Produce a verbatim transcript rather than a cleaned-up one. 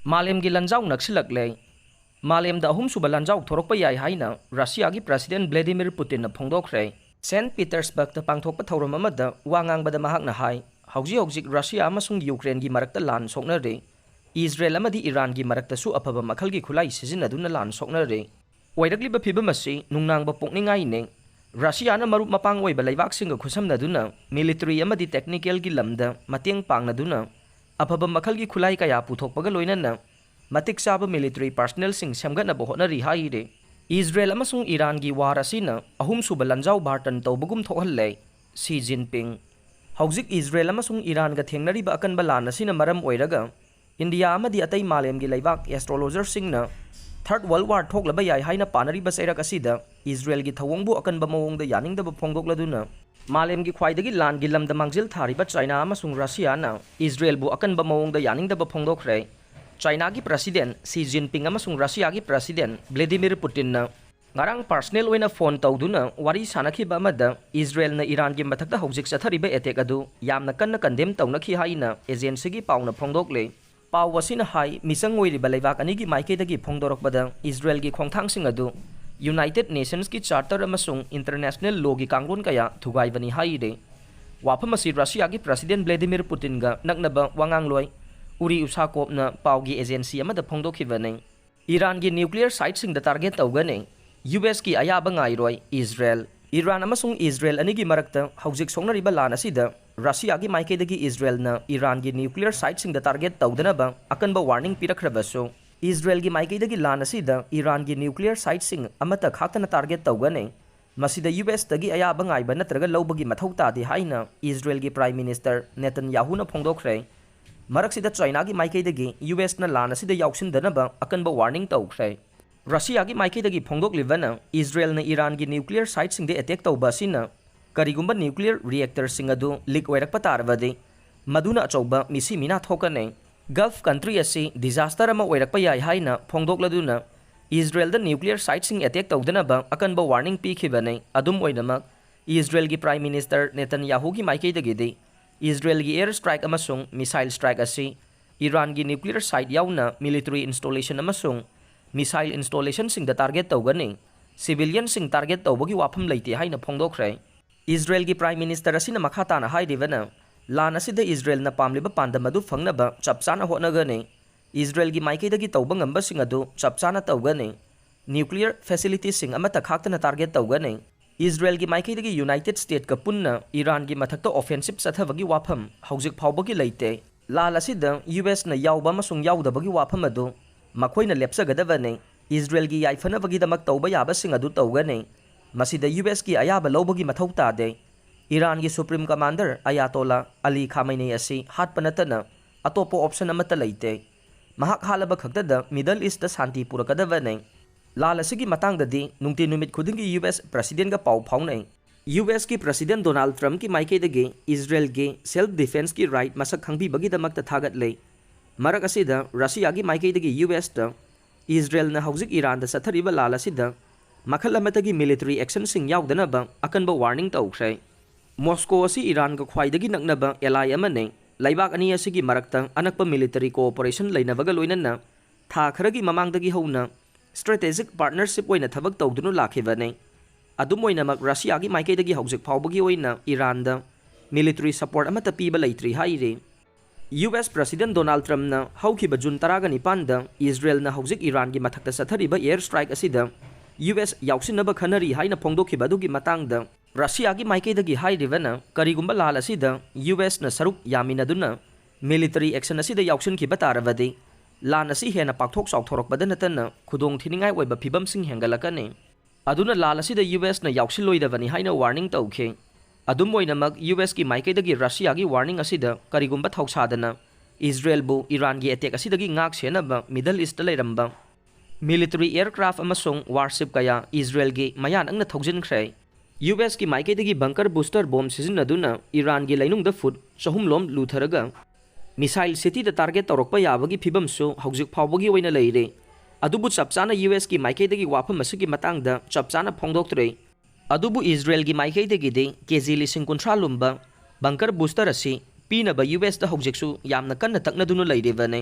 ꯃꯥꯂꯦꯝꯒꯤ ꯂꯥꯟꯖꯥꯎ ꯅꯛꯁꯤꯜꯂꯛꯂꯦ꯫ ꯃꯥꯂꯦꯝꯗ ꯑꯍꯨꯝꯁꯨꯕ ꯂꯥꯟꯖꯥꯎ ꯊꯣꯔꯛꯄ ꯌꯥꯏ ꯍꯥꯏꯅ ꯔꯁꯤꯌꯥꯒꯤ ꯄ꯭ꯔꯁꯤꯗꯦꯟ ꯚ꯭ꯂꯦꯗꯤꯃꯤꯔ ꯄꯨꯇꯤꯟꯅ ꯐꯣꯡꯗꯣꯛꯈ꯭ꯔꯦ꯫ ꯁꯦꯟꯠ ꯄꯤꯇꯔꯁꯕꯔꯒꯇ ꯄꯥꯡꯊꯣꯛꯄ ꯊꯧꯔꯝ ꯑꯃꯗ ꯋꯥ ꯉꯥꯡꯕꯗ ꯃꯍꯥꯛꯅ ꯍꯥꯏ, ꯍꯧꯖꯤꯛ ꯍꯧꯖꯤꯛ ꯔꯁꯤꯌꯥ ꯑꯃꯁꯨꯡ ꯌꯨꯀ꯭ꯔꯦꯟꯒꯤ ꯃꯔꯛꯇ ꯂꯥꯟ ꯁꯣꯛꯅꯔꯤ꯫ ꯏꯖꯔꯦꯜ ꯑꯃꯗꯤ ꯏꯔꯥꯟꯒꯤ ꯃꯔꯛꯇꯁꯨ ꯑꯐꯕ ꯃꯈꯜꯒꯤ ꯈꯨꯠꯂꯥꯏ ꯁꯤꯖꯤꯟꯅꯗꯨꯅ ꯂꯥꯟ ꯁꯣꯛꯅꯔꯤ꯫ ꯑꯣꯏꯔꯛꯂꯤꯕ ꯐꯤꯚꯝ ꯑꯁꯤ ꯅꯨꯡꯅꯥꯡꯕ ꯄꯣꯛꯅꯤꯡꯉꯥꯏꯅꯤ꯫ ꯔꯁꯤꯌꯥꯅ ꯃꯔꯨꯞ ꯃꯄꯥꯡ ꯑꯣꯏꯕ ꯂꯩꯕꯥꯛꯁꯤꯡꯒ ꯈꯨꯠꯁꯝꯅꯗꯨꯅ ꯃꯤꯂꯤꯇꯔꯤ ꯑꯃꯗꯤ ꯇꯦꯛꯅꯤꯀꯦꯜꯒꯤ ꯂꯝꯗ ꯃꯇꯦꯡ ꯄꯥꯡꯅꯗꯨꯅ ꯑꯐꯕ ꯃꯈꯜꯒꯤ ꯈꯨꯠꯂꯥꯏ ꯀꯌꯥ ꯄꯨꯊꯣꯛꯄꯒ ꯂꯣꯏꯅꯅ ꯃꯇꯤꯛ ꯆꯥꯕ ꯃꯤꯂꯤꯇꯔꯤ ꯄꯥꯔꯁꯅꯦꯜꯁꯤꯡ ꯁꯦꯝꯒꯠꯅꯕ ꯍꯣꯠꯅꯔꯤ ꯍꯥꯏꯔꯤ꯫ ꯏꯖꯔꯦꯜ ꯑꯃꯁꯨꯡ ꯏꯔꯥꯟꯒꯤ ꯋꯥꯔ ꯑꯁꯤꯅ ꯑꯍꯨꯝꯁꯨꯕ ꯂꯥꯟꯖꯥꯎ ꯕꯥꯔꯇꯟ ꯇꯧꯕꯒꯨꯝ ꯊꯣꯛꯍꯜꯂꯦ꯫ ꯁꯤ ꯖꯤꯟꯄꯤꯡ꯫ ꯍꯧꯖꯤꯛ ꯏꯖꯔꯦꯜ ꯑꯃꯁꯨꯡ ꯏꯔꯥꯟꯒ ꯊꯦꯡꯅꯔꯤꯕ ꯑꯀꯟꯕ ꯂꯥꯟ ꯑꯁꯤꯅ ꯃꯔꯝ ꯑꯣꯏꯔꯒ ꯏꯟꯗꯤꯌꯥ ꯑꯃꯗꯤ ꯑꯇꯩ ꯃꯥꯂꯦꯝꯒꯤ ꯂꯩꯕꯥꯛ ꯑꯦꯁꯇ꯭ꯔꯣꯂꯣꯖꯔꯁꯤꯡꯅ ꯊꯔꯠ ꯋꯥꯔꯜ ꯋꯥꯔ ꯊꯣꯛꯂꯕ ꯌꯥꯏ ꯍꯥꯏꯅ ꯄꯥꯅꯔꯤꯕ ꯆꯩꯔꯛ ꯑꯁꯤꯗ ꯏꯖꯔꯦꯜꯒꯤ ꯊꯧꯑꯣꯡꯕꯨ ꯑꯀꯟꯕ ꯃꯑꯣꯡꯗ ꯌꯥꯅꯤꯡꯗꯕ ꯐꯣꯡꯗꯣꯛꯂꯗꯨꯅ ꯃꯥꯂꯦꯝꯒꯤ ꯈ꯭ꯋꯥꯏꯗꯒꯤ ꯂꯥꯟꯒꯤ ꯂꯝꯗ ꯃꯥꯡꯖꯤꯜ ꯊꯥꯔꯤꯕ ꯆꯥꯏꯅꯥ ꯑꯃꯁꯨꯡ ꯔꯁꯤꯌꯥꯅ ꯏꯖꯔꯦꯜꯕꯨ ꯑꯀꯟꯕ ꯃꯑꯣꯡꯗ ꯌꯥꯅꯤꯡꯗꯕ ꯐꯣꯡꯗꯣꯛꯈ꯭ꯔꯦ꯫ ꯆꯥꯏꯅꯥꯒꯤ ꯄ꯭ꯔꯁꯤꯗꯦꯟ ꯁꯤ ꯖꯤꯟꯄꯤꯡ ꯑꯃꯁꯨꯡ ꯔꯁꯤꯌꯥꯒꯤ ꯄ꯭ꯔꯁꯤꯗꯦꯟ ꯚ꯭ꯂꯦꯗꯤꯃꯤꯔ ꯄꯨꯇꯤꯟꯅ ꯉꯔꯥꯡ ꯄꯥꯔꯁꯅꯦꯜ ꯑꯣꯏꯅ ꯐꯣꯟ ꯇꯧꯗꯨꯅ ꯋꯥꯔꯤ ꯁꯥꯅꯈꯤꯕ ꯑꯃꯗ ꯏꯖꯔꯦꯜꯅ ꯏꯔꯥꯟꯒꯤ ꯃꯊꯛꯇ ꯍꯧꯖꯤꯛ ꯆꯠꯊꯔꯤꯕ ꯑꯦꯇꯦꯛ ꯑꯗꯨ ꯌꯥꯝꯅ ꯀꯟꯅ ꯀꯟꯗꯦꯝ ꯇꯧꯅꯈꯤ ꯍꯥꯏꯅ ꯑꯦꯖꯦꯟꯁꯤꯒꯤ ꯄꯥꯎꯅ ꯐꯣꯡꯗꯣꯛꯂꯤ꯫ ꯄꯥꯎ ꯑꯁꯤꯅ ꯍꯥꯏ, ꯃꯤꯆꯪ ꯑꯣꯏꯔꯤꯕ ꯂꯩꯕꯥꯛ ꯑꯅꯤꯒꯤ ꯃꯥꯏꯀꯩꯗꯒꯤ ꯐꯣꯡꯗꯣꯔꯛꯄꯗ ꯏꯖꯔꯦꯜꯒꯤ ꯈꯣꯡꯊꯥꯡꯁꯤꯡ ꯑꯗꯨ ꯌꯨꯅꯥꯏꯇꯦꯗ ꯅꯦꯁꯟꯁꯀꯤ ꯆꯥꯔꯇꯔ ꯑꯃꯁꯨꯡ ꯏꯟꯇꯔꯅꯦꯁꯅꯦꯜ ꯂꯣꯒꯤ ꯀꯥꯡꯂꯣꯟ ꯀꯌꯥ ꯊꯨꯒꯥꯏꯕꯅꯤ ꯍꯥꯏꯔꯤ꯫ ꯋꯥꯐꯝ ꯑꯁꯤ ꯔꯁꯤꯌꯥꯒꯤ ꯄ꯭ꯔꯁꯤꯗꯦꯟ ꯚ꯭ꯂꯦꯗꯤꯃꯤꯔ ꯄꯨꯇꯤꯟꯒ ꯅꯛꯅꯕ ꯋꯥꯉꯥꯡꯂꯣꯏ ꯎꯔꯤ ꯎꯁꯥꯀꯣꯞꯅ ꯄꯥꯎꯒꯤ ꯑꯦꯖꯦꯟꯁꯤ ꯑꯃꯗ ꯐꯣꯡꯗꯣꯛꯈꯤꯕꯅꯤ꯫ ꯏꯔꯥꯟꯒꯤ ꯅ꯭ꯌꯨꯀ꯭ꯂꯤꯌꯔ ꯁꯥꯏꯠꯁꯤꯡꯗ ꯇꯥꯔꯒꯦꯠ ꯇꯧꯒꯅꯤ꯫ ꯌꯨ ꯑꯦꯁꯀꯤ ꯑꯌꯥꯕ ꯉꯥꯏꯔꯣꯏ ꯏꯖꯔꯦꯜ꯫ ꯏꯔꯥꯟ ꯑꯃꯁꯨꯡ ꯏꯖꯔꯦꯜ ꯑꯅꯤꯒꯤ ꯃꯔꯛꯇ ꯍꯧꯖꯤꯛ ꯁꯣꯛꯅꯔꯤꯕ ꯂꯥꯟ ꯑꯁꯤꯗ ꯔꯁꯤꯌꯥꯒꯤ ꯃꯥꯏꯀꯩꯗꯒꯤ ꯏꯖꯔꯦꯜꯅ ꯏꯔꯥꯟꯒꯤ ꯅ꯭ꯌꯨꯀ꯭ꯂꯤꯌꯔ ꯁꯥꯏꯠꯁꯤꯡꯗ ꯇꯥꯔꯒꯦꯠ ꯇꯧꯗꯅꯕ ꯑꯀꯟꯕ ꯋꯥꯔꯅꯤꯡ ꯄꯤꯔꯛꯈ꯭ꯔꯕꯁꯨ, ꯏꯖꯔꯦꯜꯒꯤ ꯃꯥꯏꯀꯩꯗꯒꯤ ꯂꯥꯟ ꯑꯁꯤꯗ ꯏꯔꯥꯟꯒꯤ ꯅ꯭ꯌꯨꯀ꯭ꯂꯤꯌꯔ ꯁꯥꯏꯠꯁꯤꯡ ꯑꯃꯠꯇ ꯈꯥꯛꯇꯅ ꯇꯥꯔꯒꯦꯠ ꯇꯧꯒꯅꯤ꯫ ꯃꯁꯤꯗ ꯌꯨ ꯑꯦꯁꯇꯒꯤ ꯑꯌꯥꯕ ꯉꯥꯏꯕ ꯅꯠꯇ꯭ꯔꯒ ꯂꯧꯕꯒꯤ ꯃꯊꯧ ꯇꯥꯗꯦ ꯍꯥꯏꯅ ꯏꯖꯔꯦꯜꯒꯤ ꯄ꯭ꯔꯥꯏꯝ ꯃꯤꯅꯤꯁꯇꯔ ꯅꯦꯇꯟꯌꯥꯍꯨꯅ ꯐꯣꯡꯗꯣꯛꯈ꯭ꯔꯦ꯫ ꯃꯔꯛꯁꯤꯗ ꯆꯥꯏꯅꯥꯒꯤ ꯃꯥꯏꯀꯩꯗꯒꯤ ꯌꯨ ꯑꯦꯁꯅ ꯂꯥꯟ ꯑꯁꯤꯗ ꯌꯥꯎꯁꯤꯟꯗꯅꯕ ꯑꯀꯟꯕ ꯋꯥꯔꯅꯤꯡ ꯇꯧꯈ꯭ꯔꯦ꯫ ꯔꯁꯤꯌꯥꯒꯤ ꯃꯥꯏꯀꯩꯗꯒꯤ ꯐꯣꯡꯗꯣꯛꯂꯤꯕꯅ ꯏꯖꯔꯦꯜꯅ ꯏꯔꯥꯟꯒꯤ ꯅ꯭ꯌꯨꯀ꯭ꯂꯤꯌꯔ ꯁꯥꯏꯠꯁꯤꯡꯗ ꯑꯦꯇꯦꯛ ꯇꯧꯕ ꯑꯁꯤꯅ ꯀꯔꯤꯒꯨꯝꯕ ꯅ꯭ꯌꯨꯀ꯭ꯂꯤꯌꯔ ꯔꯤꯑꯦꯛꯇꯔꯁꯤꯡ ꯑꯗꯨ ꯂꯤꯛ ꯑꯣꯏꯔꯛꯄ ꯇꯥꯔꯕꯗꯤ ꯃꯗꯨꯅ ꯑꯆꯧꯕ ꯃꯤꯁꯤ ꯃꯤꯅꯥ ꯊꯣꯛꯀꯅꯤ꯫ ꯒꯜꯐ ꯀꯟꯇ꯭ꯔꯤ ꯑꯁꯤ ꯗꯤꯖꯥꯁꯇꯔ ꯑꯃ ꯑꯣꯏꯔꯛꯄ ꯌꯥꯏ ꯍꯥꯏꯅ ꯐꯣꯡꯗꯣꯛꯂꯗꯨꯅ ꯏꯖꯔꯦꯜꯗ ꯅ꯭ꯌꯨꯀ꯭ꯂꯤꯌꯔ ꯁꯥꯏꯠꯁꯤꯡ ꯑꯦꯇꯦꯛ ꯇꯧꯗꯅꯕ ꯑꯀꯟꯕ ꯋꯥꯔꯅꯤꯡ ꯄꯤꯈꯤꯕꯅꯤ꯫ ꯑꯗꯨꯝ ꯑꯣꯏꯅꯃꯛ, ꯏꯖꯔꯦꯜꯒꯤ ꯄ꯭ꯔꯥꯏꯝ ꯃꯤꯅꯤꯁꯇꯔ ꯅꯦꯇꯟꯌꯥꯍꯨꯒꯤ ꯃꯥꯏꯀꯩꯗꯒꯤꯗꯤ ꯏꯖꯔꯦꯜꯒꯤ ꯑꯦꯌꯔ ꯁ꯭ꯇ꯭ꯔꯥꯏꯛ ꯑꯃꯁꯨꯡ ꯃꯤꯁꯥꯏꯜ ꯁ꯭ꯇ꯭ꯔꯥꯏꯛ ꯑꯁꯤ ꯏꯔꯥꯟꯒꯤ nuclear site ꯌꯥꯎꯅ military installation ꯑꯃꯁꯨꯡ missile installationꯁꯤꯡꯗ target ꯇꯧꯒꯅꯤ꯫ Civilianꯁꯤꯡ target ꯇꯧꯕꯒꯤ ꯋꯥꯐꯝ ꯂꯩꯇꯦ ꯍꯥꯏꯅ ꯐꯣꯡꯗꯣꯛꯈ꯭ꯔꯦ꯫ ꯏꯖꯔꯦꯜꯒꯤ Prime Minister ꯑꯁꯤꯅ ꯃꯈꯥ ꯇꯥꯅ ꯍꯥꯏꯔꯤꯕꯅ, ꯂꯥꯟ ꯑꯁꯤꯗ ꯏꯖꯔꯦꯜꯅ ꯄꯥꯝꯂꯤꯕ ꯄꯥꯟꯗꯝ ꯑꯗꯨ ꯐꯪꯅꯕ ꯆꯞ ꯆꯥꯅ ꯍꯣꯠꯅꯒꯅꯤ꯫ ꯏꯖꯔꯦꯜꯒꯤ ꯃꯥꯏꯀꯩꯗꯒꯤ ꯇꯧꯕ ꯉꯝꯕꯁꯤꯡ ꯑꯗꯨ ꯆꯞ ꯆꯥꯅ ꯇꯧꯒꯅꯤ꯫ Nuclear facilitiesꯁꯤꯡ ꯑꯃꯠꯇ ꯈꯥꯛꯇꯅ target ꯇꯧꯒꯅꯤ꯫ ꯏꯖꯔꯦꯜꯒꯤ ꯃꯥꯏꯀꯩꯗꯒꯤ United Statesꯀ ꯄꯨꯟꯅ ꯏꯔꯥꯟꯒꯤ ꯃꯊꯛꯇ offensive ꯆꯠꯊꯕꯒꯤ ꯋꯥꯐꯝ ꯍꯧꯖꯤꯛ ꯐꯥꯎꯕꯒꯤ ꯂꯩꯇꯦ꯫ ꯂꯥꯟ ꯑꯁꯤꯗ USꯅ ꯌꯥꯎꯕ ꯑꯃꯁꯨꯡ ꯌꯥꯎꯗꯕꯒꯤ ꯋꯥꯐꯝ ꯑꯗꯨ ꯃꯈꯣꯏꯅ ꯂꯦꯞꯆꯒꯗꯕꯅꯤ꯫ ꯏꯖꯔꯦꯜꯒꯤ ꯌꯥꯏꯐꯅꯕꯒꯤꯗꯃꯛ ꯇꯧꯕ ꯌꯥꯕꯁꯤꯡ ꯑꯗꯨ ꯇꯧꯒꯅꯤ꯫ ꯃꯁꯤꯗ USꯀꯤ ꯑꯌꯥꯕ ꯂꯧꯕꯒꯤ ꯃꯊꯧ ꯇꯥꯗꯦ꯫ ꯏꯔꯥꯟꯒꯤ Supreme Commander Ayatollah Ali Khamenei ꯑꯁꯤ ꯍꯥꯠꯄ ꯅꯠꯇꯅ ꯑꯇꯣꯞꯄ option ꯑꯃꯠꯇ ꯂꯩꯇꯦ꯫ ꯃꯍꯥꯛ ꯍꯥꯠꯂꯕ ꯈꯛꯇꯗ Middle Eastꯇ ꯁꯥꯟꯇꯤ ꯄꯨꯔꯛꯀꯗꯕꯅꯤ꯫ ꯂꯥꯟ ꯑꯁꯤꯒꯤ ꯃꯇꯥꯡꯗꯗꯤ ꯅꯨꯡꯇꯤ ꯅꯨꯃꯤꯠ ꯈꯨꯗꯤꯡꯒꯤ US Presidentꯀ ꯄꯥꯎ ꯐꯥꯎꯅꯩ꯫ USꯀꯤ President Donald Trumpꯀꯤ ꯃꯥꯏꯀꯩꯗꯒꯤ ꯏꯖꯔꯦꯜꯒꯤ self defenceꯀꯤ right ꯃꯁꯛ ꯈꯪꯕꯤꯕꯒꯤꯗꯃꯛꯇ ꯊꯥꯒꯠꯂꯦ꯫ ꯃꯔꯛ ꯑꯁꯤꯗ Russiaꯒꯤ ꯃꯥꯏꯀꯩꯗꯒꯤ USꯇ ꯏꯖꯔꯦꯜꯅ ꯍꯧꯖꯤꯛ ꯏꯔꯥꯟꯗ ꯆꯠꯊꯔꯤꯕ ꯂꯥꯟ ꯑꯁꯤꯗ ꯃꯈꯜ ꯑꯃꯠꯇꯒꯤ military actionꯁꯤꯡ ꯌꯥꯎꯗꯅꯕ ꯑꯀꯟꯕ warning ꯇꯧꯈ꯭ꯔꯦ꯫ Moscow ꯑꯁꯤ ꯏꯔꯥꯟꯒ ꯈ꯭ꯋꯥꯏꯗꯒꯤ ꯅꯛꯅꯕ ally ꯑꯃꯅꯤ꯫ ꯂꯩꯕꯥꯛ ꯑꯅꯤ ꯑꯁꯤꯒꯤ ꯃꯔꯛꯇ ꯑꯅꯛꯄ military cooperation ꯂꯩꯅꯕꯒ ꯂꯣꯏꯅꯅ ꯊꯥ ꯈꯔꯒꯤ ꯃꯃꯥꯡꯗꯒꯤ ꯍꯧꯅ strategic partnership ꯑꯣꯏꯅ ꯊꯕꯛ ꯇꯧꯗꯨꯅ ꯂꯥꯛꯈꯤꯕꯅꯤ꯫ ꯑꯗꯨꯝ ꯑꯣꯏꯅꯃꯛ, Russiaꯒꯤ ꯃꯥꯏꯀꯩꯗꯒꯤ ꯍꯧꯖꯤꯛ ꯐꯥꯎꯕꯒꯤ ꯑꯣꯏꯅ ꯏꯔꯥꯟꯗ military support ꯑꯃꯠꯇ ꯄꯤꯕ ꯂꯩꯇ꯭ꯔꯤ ꯍꯥꯏꯔꯤ꯫ US President Donald Trumpꯅ ꯍꯧꯈꯤꯕ June ꯇꯔꯥꯒ ꯅꯤꯄꯥꯟꯗ ꯏꯖꯔꯦꯜꯅ ꯍꯧꯖꯤꯛ ꯏꯔꯥꯟꯒꯤ ꯃꯊꯛꯇ ꯆꯠꯊꯔꯤꯕ air strike ꯑꯁꯤꯗ US ꯌꯥꯎꯁꯤꯟꯅꯕ ꯈꯟꯅꯔꯤ ꯍꯥꯏꯅ ꯐꯣꯡꯗꯣꯛꯈꯤꯕ ꯑꯗꯨꯒꯤ ꯃꯇꯥꯡꯗ Russiaꯒꯤ ꯃꯥꯏꯀꯩꯗꯒꯤ ꯍꯥꯏꯔꯤꯕꯅ, ꯀꯔꯤꯒꯨꯝꯕ ꯂꯥꯟ ꯑꯁꯤꯗ USꯅ ꯁꯔꯨꯛ ꯌꯥꯃꯤꯟꯅꯗꯨꯅ military action ꯑꯁꯤꯗ ꯌꯥꯎꯁꯤꯟꯈꯤꯕ ꯇꯥꯔꯕꯗꯤ, ꯂꯥꯟ ꯑꯁꯤ ꯍꯦꯟꯅ ꯄꯥꯛꯊꯣꯛ ꯆꯥꯎꯊꯣꯔꯛꯄꯗ ꯅꯠꯇꯅ ꯈꯨꯗꯣꯡ ꯊꯤꯅꯤꯡꯉꯥꯏ ꯑꯣꯏꯕ ꯐꯤꯕꯝꯁꯤꯡ ꯍꯦꯟꯒꯠꯂꯛꯀꯅꯤ꯫ ꯑꯗꯨꯅ ꯂꯥꯟ ꯑꯁꯤꯗ USꯅ ꯌꯥꯎꯁꯤꯜꯂꯣꯏꯗꯕꯅꯤ ꯍꯥꯏꯅ warning ꯇꯧꯈꯤ꯫ ꯑꯗꯨꯝ ꯑꯣꯏꯅꯃꯛ, USꯀꯤ ꯃꯥꯏꯀꯩꯗꯒꯤ Russiaꯒꯤ warning ꯑꯁꯤꯗ ꯀꯔꯤꯒꯨꯝꯕ ꯊꯧꯁꯥꯗꯅ ꯏꯖꯔꯦꯜꯕꯨ ꯏꯔꯥꯟꯒꯤ attack ꯑꯁꯤꯗꯒꯤ ꯉꯥꯛ ꯁꯦꯟꯅꯕ Middle Eastꯇ ꯂꯩꯔꯝꯕ military aircraft ꯑꯃꯁꯨꯡ warship ꯀꯌꯥ ꯏꯖꯔꯦꯜꯒꯤ ꯃꯌꯥ ꯅꯛꯅ ꯊꯧꯖꯤꯟꯈ꯭ꯔꯦ꯫ USꯀꯤ ꯃꯥꯏꯀꯩꯗꯒꯤ bunker booster bomb ꯁꯤꯖꯤꯟꯅꯗꯨꯅ ꯏꯔꯥꯟꯒꯤ ꯂꯩꯅꯨꯡꯗ foot ꯆꯍꯨꯝ ꯂꯣꯝ ꯂꯨꯊꯔꯒ missile cityꯗ target ꯇꯧꯔꯛꯄ ꯌꯥꯕꯒꯤ ꯐꯤꯕꯝꯁꯨ ꯍꯧꯖꯤꯛ ꯐꯥꯎꯕꯒꯤ ꯑꯣꯏꯅ ꯂꯩꯔꯤ꯫ ꯑꯗꯨꯕꯨ ꯆꯞ ꯆꯥꯅ USꯀꯤ ꯃꯥꯏꯀꯩꯗꯒꯤ ꯋꯥꯐꯝ ꯑꯁꯤꯒꯤ ꯃꯇꯥꯡꯗ ꯆꯞ ꯆꯥꯅ ꯐꯣꯡꯗꯣꯛꯇ꯭ꯔꯤ꯫ ꯑꯗꯨꯕꯨ ꯏꯖꯔꯦꯜꯒꯤ ꯃꯥꯏꯀꯩꯗꯒꯤꯗꯤ KG ꯂꯤꯁꯤꯡ ꯀꯨꯟꯊ꯭ꯔꯥ ꯂꯨꯝꯕ bunker booster ꯑꯁꯤ ꯄꯤꯅꯕ ꯌꯨ ꯑꯦꯁꯇ ꯍꯧꯖꯤꯛꯁꯨ ꯌꯥꯝꯅ ꯀꯟꯅ ꯇꯛꯅꯗꯨꯅ ꯂꯩꯔꯤꯕꯅꯤ꯫